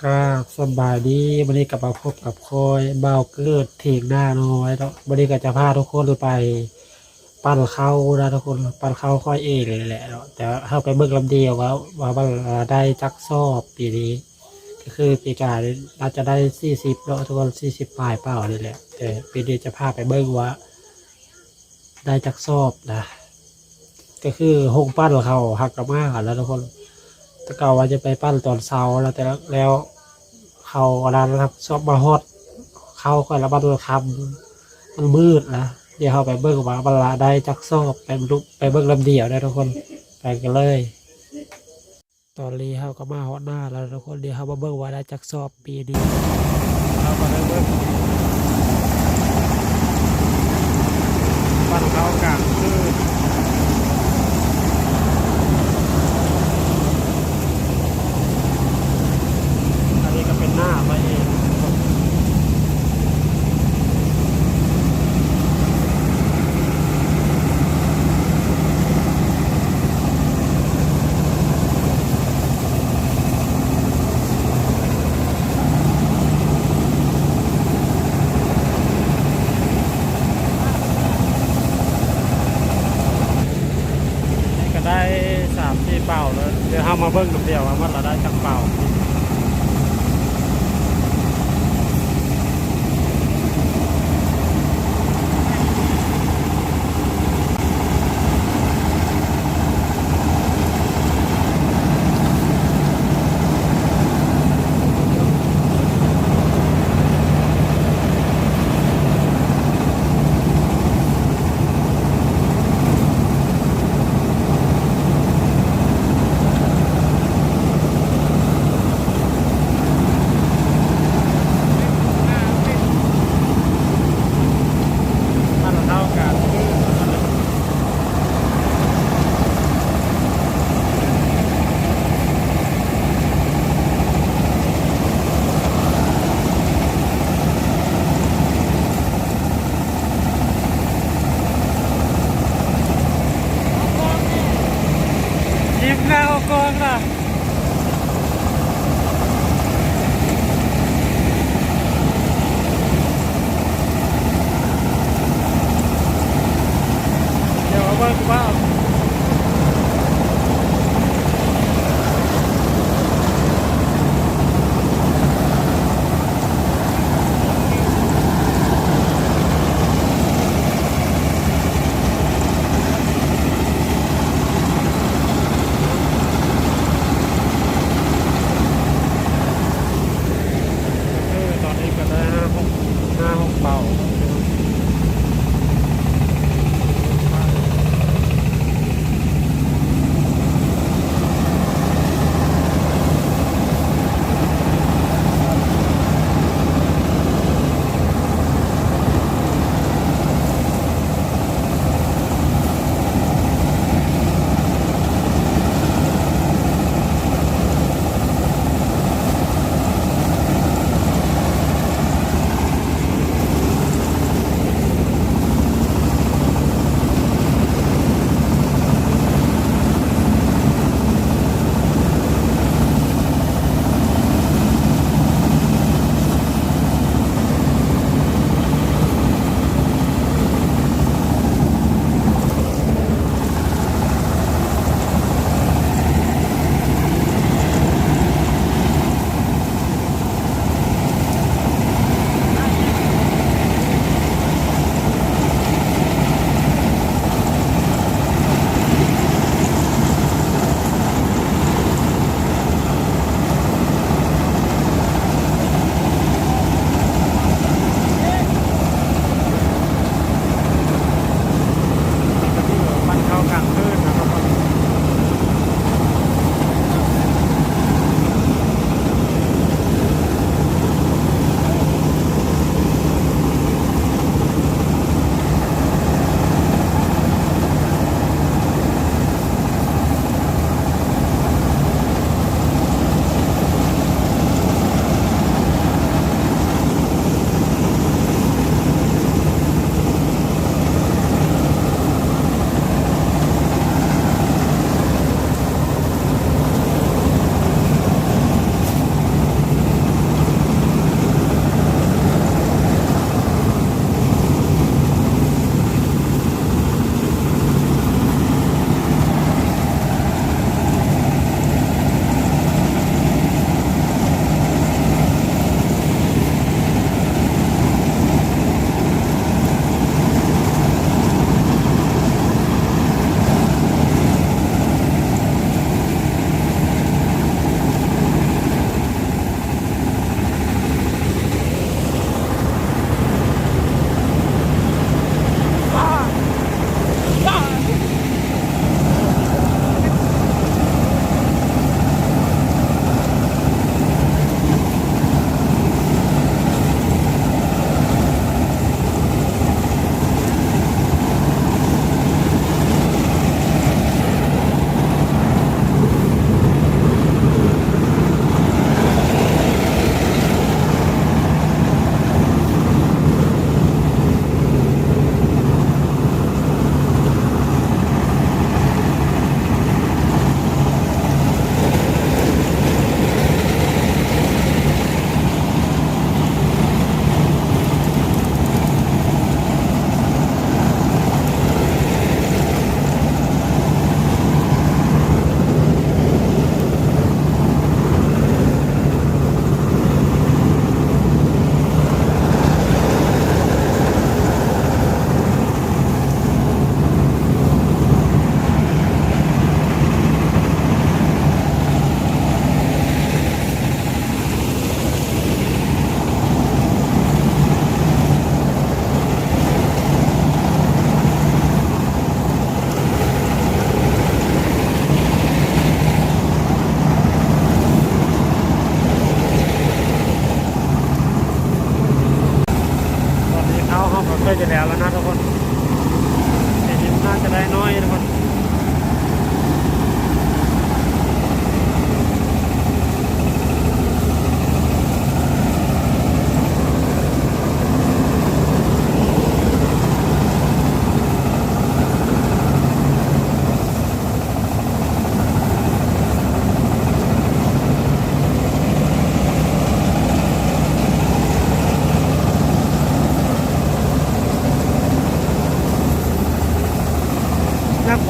ກາບສະບາຍດີ ມື້ນີ້ກໍມາພົບກັບຂ້ອຍ ບ່າວເກີດ ຖຽງນານ້ອຍເນາະ. ມື້ນີ້ກໍຈະພາທຸກຄົນໄປ ປັ່ນເຂົ້ານະທຸກຄົນ ປັ່ນເຂົ້າຂ້ອຍເອງນີ້ແຫຼະເນາະ. ແຕ່ເຮົາໄປເບິ່ງນຳດຽວວ່າ ວ່າມັນໄດ້ຈັກສອບປີນີ້. ກໍຄືປີກາຍນີ້ໜ້າຈະໄດ້ສີ່ສິບເນາະທຸກຄົນ ສີ່ສິບປາຍເປົ່ານີ້ແຫຼະ. ແຕ່ປີນີ້ຈະພາໄປເບິ່ງວ່າໄດ້ຈັກສອບນະ. ກໍຄືໂຮງປັ່ນເຂົ້າຫາກະມາຫັ້ນແຫຼະທຸກຄົນ. ແຕ່ເກົ່າວ່າຈະໄປປັ່ນຕອນເຊົ້າແລ້ວ ແຕ່ແລ້ວ ເຂົ້າອັນນັ້ນແລ້ວ ສອບມາຮອດເຂົ້າຂ້ອຍລະ ມັນຄ່ຳ ມັນມືດລະ. ດຽວເຮົາໄປເບິ່ງວ່າມັນລະໄດ້ຈັກສອບ ໄປເບິ່ງ ໄປເບິ່ງນຳດຽວເດີທຸກຄົນ ໄປກັນເລີຍ. ຕອນນີ້ເຮົາກໍມາຮອດໜ້າແລ້ວທຸກຄົນ ດຽວເຮົາມາເບິ່ງວ່າໄດ້ຈັກສອບປີນີ້. ເຮົາກໍໄດ້ເບິ່ງ ປັ່ນເຂົ້າກາງຄືນ. ອັນນີ້ກໍເປັນໜ້າໄປເອງ. ນີ້ກໍໄດ້ສາມສີ່ເປົາແລ້ວ ດຽວເຮົາມາເບິ່ງນຳດຽວວ່າມັນລະໄດ້ຈັກເປົາ. ເ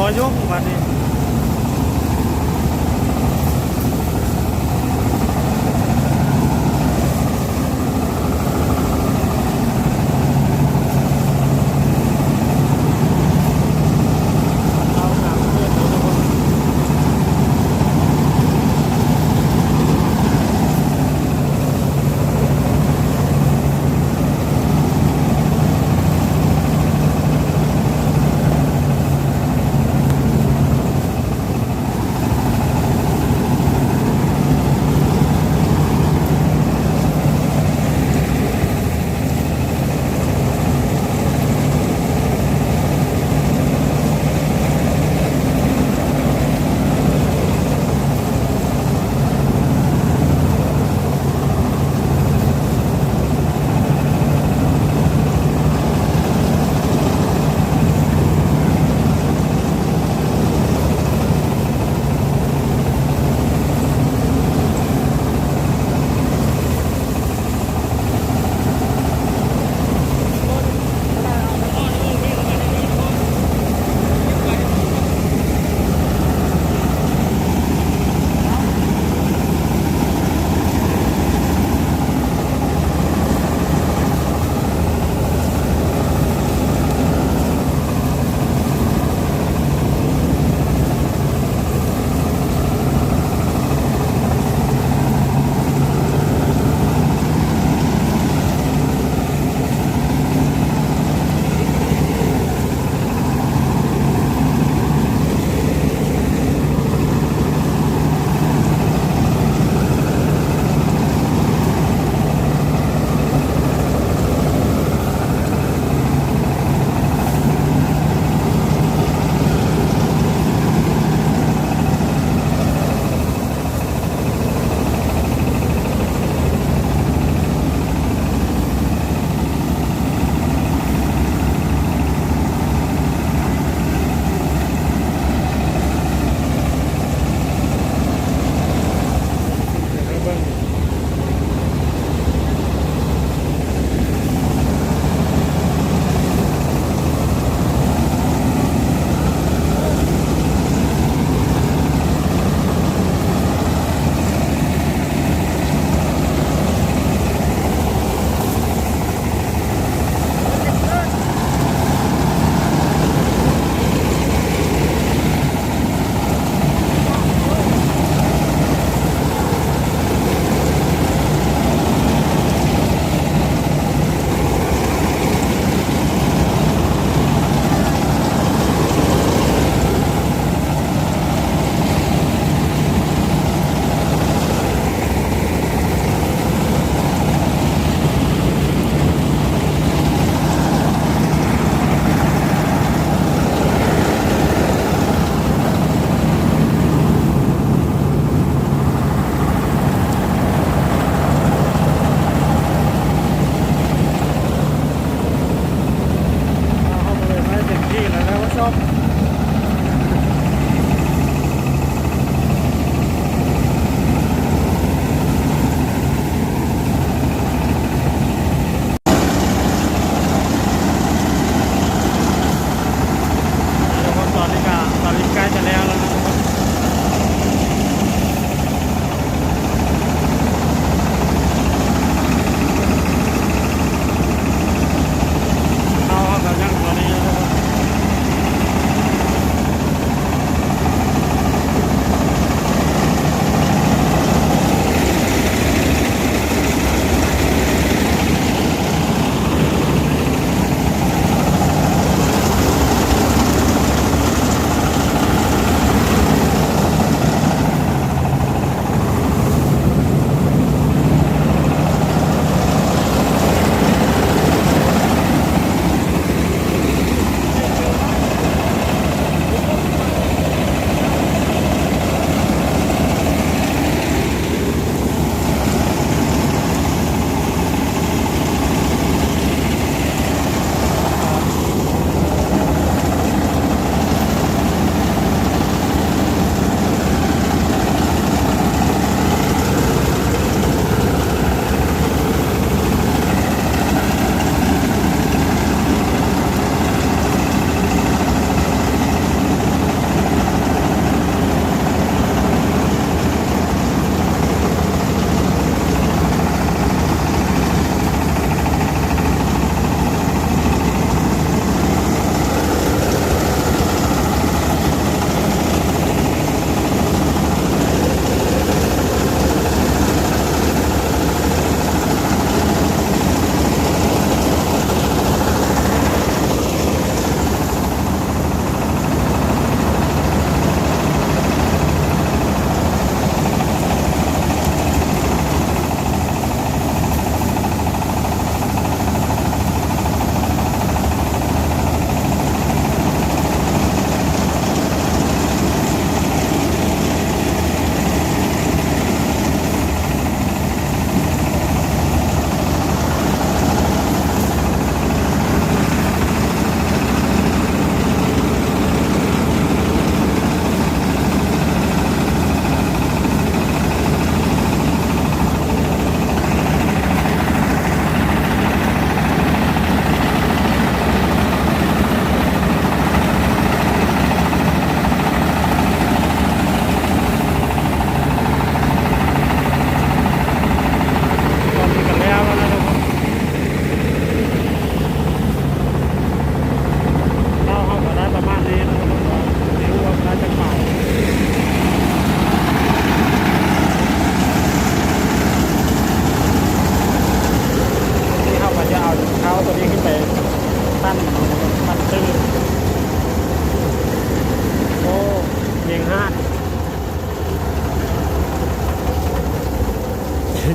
ພໍຍົກບັດນີ້.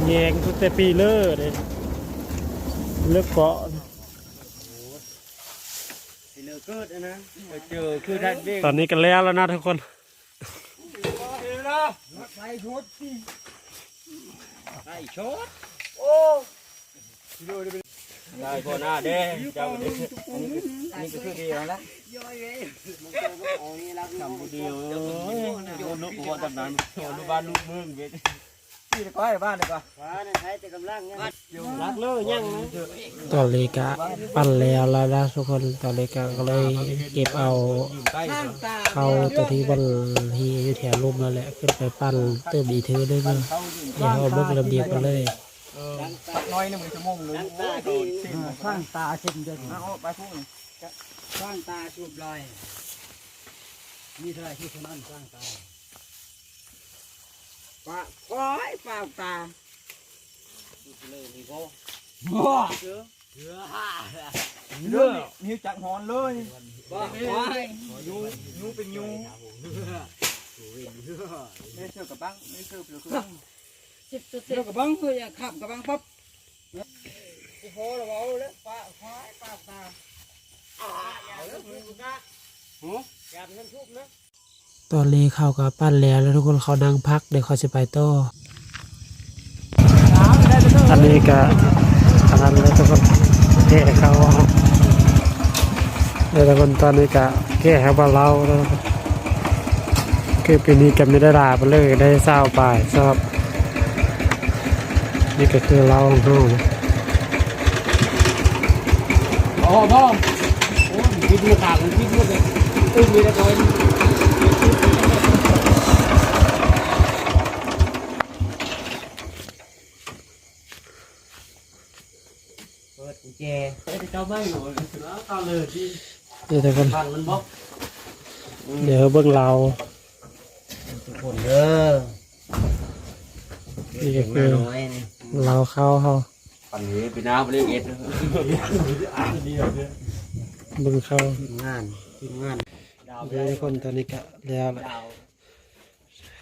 ແຍງຄືແຕ່ປີເລີເດ້ ເລີເກາະ ຊິເລີເກີດນະ ເຈີຄືທ່ານເວງ ຕອນນີ້ກໍແລ້ວແລ້ວນະທຸກຄົນ. ໄຟໂຊດ ໄຟໂຊດ ໂອ້ ໄດ້ພໍ່ໜ້າເດ້ ເຈົ້າເດ້ ອັນນີ້ກໍຄືດຽວລະ ຈຳບໍ່ດຽວເອີຍ ໂອ້ ນກບໍ່ຕຳນານ ໂອ້ ລູກບ້ານລູກເມືອງເວີຍ ນີ້ດີກວ່າ ບ້ານດີກວ່າ ວ່ານັ້ນໃຊ້ແຕ່ກຳລັງຍັງ ຫຼັກເລີຍັງນະ ຕອນນີ້ກະປັ່ນແລ້ວລະນະທຸກຄົນ ຕອນນີ້ກະ ກໍເລີຍເກັບເອົາເຂົ້າຕົວທີ່ມັນທີ່ຢູ່ແຖວລຸ່ມນັ້ນແຫຼະ ຂຶ້ນໄປປັ່ນຕື່ມອີກເທື່ອໜຶ່ງເນາະ ດຽວເຮົາເບິ່ງລະບຽບກັນເລີຍ. ເອີ ຈັກໜ້ອຍໜຶ່ງ ຊົ່ວໂມງໜຶ່ງ ໂອ້ຍ ສ້າງຕາເຊັ່ນດຽວ ເອົາອອກໄປພຸ້ນ ສ້າງຕາສູບລອຍ ມີເທົ່າໃດທີ່ເທົ່ານັ້ນ ສ້າງຕາ ປາກຄວາຍປາກຕາ ເລີຍນີ້ບໍ່ ບໍ່ ເສືອ ເສືອ ເລືອດນີ້ຈັກຫອນເລີຍ ປາກຄວາຍ ຍູ ຍູເປັນຍູ ເສືອ ເສືອກະບັງ ເສືອ ເສືອ ເສືອ ເສືອກະບັງ ເສືອຂ້າມກະບັງປັບ ໂອ້ໂຫ ລະເວົ້າແລ້ວ ປາກຄວາຍປາກຕາ ເອົາແລ້ວ ຫື ຢ່າໄປເຫັນທຸບນະ. ຕອນນີ້ເຂົ້າກໍປັ່ນແລ້ວ ແລ້ວທຸກຄົນ ເຂົ້ານັ່ງພັກ ດຽວເຂົາຊິໄປຕໍ່ ອັນນີ້ກໍອັນນັ້ນແລ້ວທຸກຄົນ ແກ່ເຂົ້າ ແລ້ວທຸກຄົນ ຕອນນີ້ກໍແກ່ໃຫ້ບ່າວລາວແລ້ວ ຄືປີນີ້ກໍບໍ່ໄດ້ຫຼາຍປານໃດ ໄດ້ຊາວປາຍຊອບ ນີ້ກໍຄືເຫຼົ້າຂອງເຮົາ ບໍ່ ບໍ່ ໂອ້ຍ ຜິດມືຂາດ ຜິດມືເລີຍ ຕຶ້ງເລີຍ ເປີດກຸນແຈ ເຈົ້າໄມ້ຢູ່ ເອົາເລີຍຕິ ເດີທຸກຄົນ ບັງມັນບໍ່ ເດີເບິ່ງລາວ ທຸກຄົນເດີ ນີ້ກໍຄື ເປັນມານ້ອຍນີ້ ລາວເຂົ້າເຮົາ ປັນນີ້ເປັນນ້າບໍ່ໄດ້ເອັດ ເບິ່ງເຂົ້າ ທີມງານ ທີມງານ ເດີທຸກຄົນ ຕອນນີ້ກໍແລ້ວແຫຼະ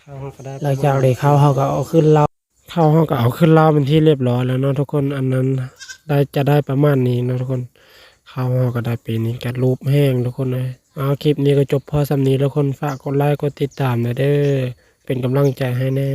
ເຂົ້າເຮົາກໍໄດ້ ຫຼັງຈາກໄດ້ເຂົ້າເຮົາກໍເອົາຂຶ້ນລາວ ເຂົ້າເຮົາກໍເອົາຂຶ້ນລາວເປັນທີ່ລຽບຮ້ອຍແລ້ວເນາະທຸກຄົນ ອັນນັ້ນໄດ້ ຈະໄດ້ປະມານນີ້ເນາະທຸກຄົນ ເຂົ້າເຮົາກໍໄດ້ປີນີ້ກໍລູບແຮງທຸກຄົນເອີຍ ເອົາ ຄລິບນີ້ກໍຈົບພໍສ່ຳນີ້ທຸກຄົນ ຝາກກົດໄລກົດຕິດຕາມແດ່ເດີ ເປັນກຳລັງໃຈໃຫ້ແດ່.